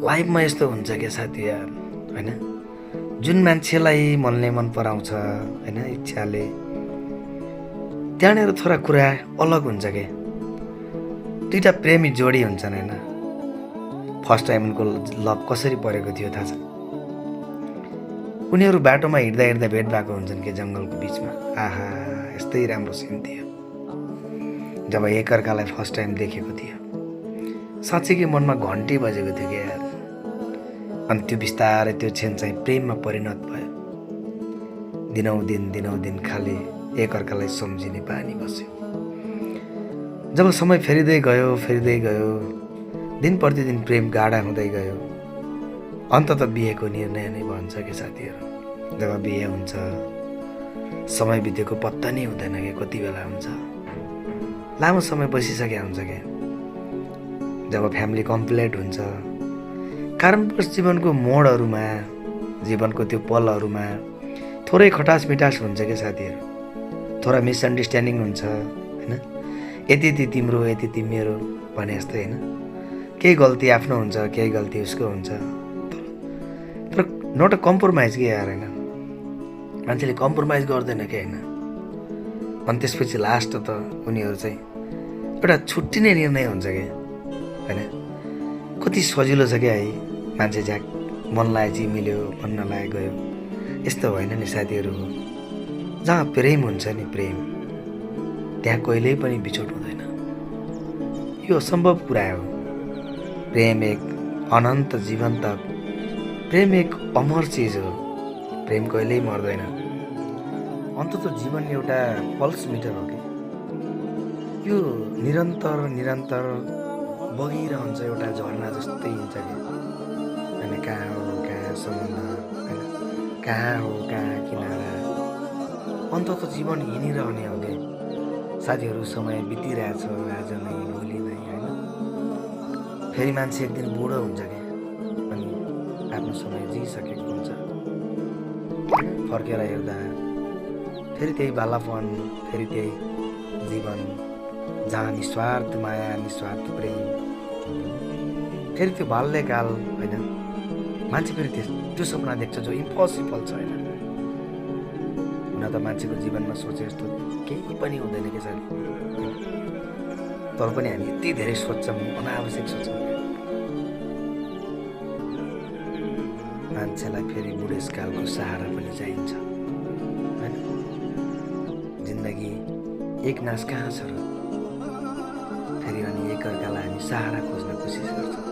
लाइफमा यस्तो हुन्छ क्या साथी यार, होइन? जुन मान्छेलाई मनले मन पराउँछ, होइन, इच्छाले, त्यहाँनिर थोडा कुरा अलग हुन्छ क्या। दुईवटा प्रेमी जोडी हुन्छन्, होइन? फर्स्ट टाइम उनको लभ कसरी परेको थियो थाहा छ? उनीहरू बाटोमा हिँड्दा हिँड्दा भेट भएको हुन्छन् कि जङ्गलको बिचमा। आहा, यस्तै राम्रो सिन थियो जब एकअर्कालाई फर्स्ट टाइम देखेको थियो। साँच्चीकै मनमा घन्टी बजेको थियो कि यार। अनि त्यो बिस्तारै त्यो क्षण चाहिँ प्रेममा परिणत भयो। दिनौँ दिन खालि एकअर्कालाई सम्झिने बानी बस्यो। जब समय फेरिँदै गयो, दिन प्रतिदिन प्रेम गाढा हुँदै गयो। अन्ततः बिहेको निर्णय नै भन्छ कि साथीहरू। जब बिहे हुन्छ, समय बितेको पत्ता नै हुँदैन कि कति बेला हुन्छ। लामो समय बसिसकेको हुन्छ क्या। जब फ्यामिली कम्प्लिट हुन्छ, कारणवश जीवनको मोडहरूमा, जीवनको त्यो पलहरूमा थोरै खटास मिठास हुन्छ क्या साथीहरू। थोड़ा मिसअन्डरस्ट्यान्डिङ हुन्छ, होइन? यति तिम्रो, यति मेरो भने जस्तै, होइन? केही गल्ती आफ्नो हुन्छ, केही गल्ती उसको हुन्छ, तर नट अ कम्प्रोमाइज के यार, होइन? मान्छेले कम्प्रोमाइज गर्दैन क्या, होइन? अनि त्यसपछि लास्ट त उनीहरू चाहिँ एउटा छुट्टिने निर्णय हुन्छ क्या, होइन? कति सजिलो छ क्या है, मान्छे झ्याक मन लागेपछि मिल्यो, मन नलागे गयो। यस्तो होइन नि साथीहरू। जहाँ प्रेम हुन्छ नि, प्रेम, त्यहाँ कहिल्यै पनि बिछोड हुँदैन। यो असम्भव कुरा हो। प्रेम एक अनन्त जीवन्त, प्रेम एक अमर चिज हो। प्रेम कहिल्यै मर्दैन। अन्तत जीवन एउटा पल्स मिटर हो कि यो निरन्तर बगिरहन्छ, एउटा झरना जस्तै हुन्छ कि, होइन? कहाँ हो कहाँ समुद्र, होइन? कहाँ हो कहाँ किनारा, अन्तत जीवन हिँडिरहने हो कि साथीहरू। समय बितिरहेछ, आज नै भोलि नै, होइन? फेरि मान्छे एक दिन बुढो हुन्छ क्या, अनि आफ्नो समय जिइसकेको हुन्छ। फर्केर हेर्दा फेरि त्यही बालापन, फेरि त्यही जीवन जहाँ निस्वार्थ माया, निस्वार्थ प्रेम, फेरि त्यो बाल्यकाल, होइन? मान्छे फेरि त्यो सपना देख्छ जो इम्पोसिबल छ, होइन? हुन त मान्छेको जीवनमा सोचे जस्तो केही पनि हुँदैन कि साथी, तर पनि हामी यति धेरै सोच्छौँ, अनावश्यक सोच्छौँ। मान्छेलाई फेरि बुढेसकालको सहारा पनि चाहिन्छ, होइन? जिन्दगी एक नास कहाँ छ र? फेरि अनि एकअर्कालाई हामी सहारा खोज्न कोसिस गर्छौँ।